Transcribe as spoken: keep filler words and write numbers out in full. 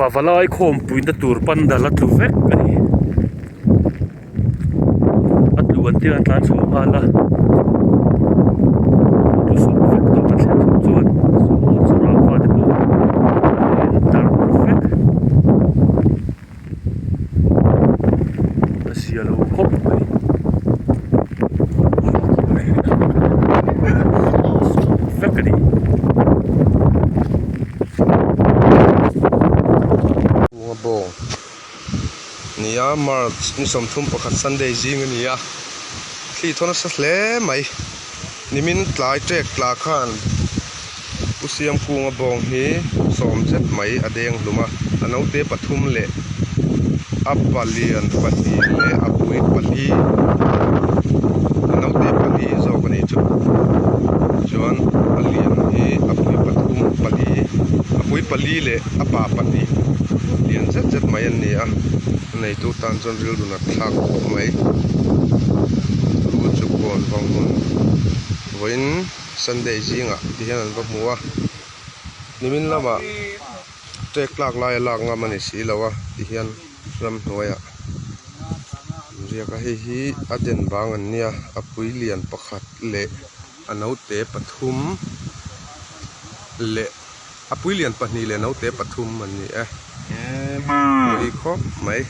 A va lai khawmpuina tur pandal a tlu vek a nih. A tlu an tir an tlan chho nghal a. Tlu sawt vek tawh kan thlen chho chuan. Saw, saw rau va te pawh. En tar vek. A sia lo khawp mai. Vek a ni. Kunga bawng nia, March ni sawmthum pakhat Sunday zing a ni a. Thli thaw nasa hle mai. Nimin tlai ṭek tla khan Pu Siam Kunga bawng hi sawm zet mai a deng hlum a, a naute pathum leh a palian pahnih leh a pui pali, a naute pali zawk a ni chu. Chuan a lian hi a pui pathum pali, a pui pali leh a pa pahnih lian zet zet mai an ni a. A neitu tan chuan rilru a thlak khawp mai. Chu chu kawn vang hmun vawiin Sunday zingah ti hian an va hmu a. Nimin lamah ṭek tlak lai a lak ngam a ni si lo a, ti hian ramhnuaiah riaka hei hi a den bang an nia, a pui lian pakhat leh a naute pathum leh a pui lian pahnih leh naute pathum an ni e. Pui khawp mai.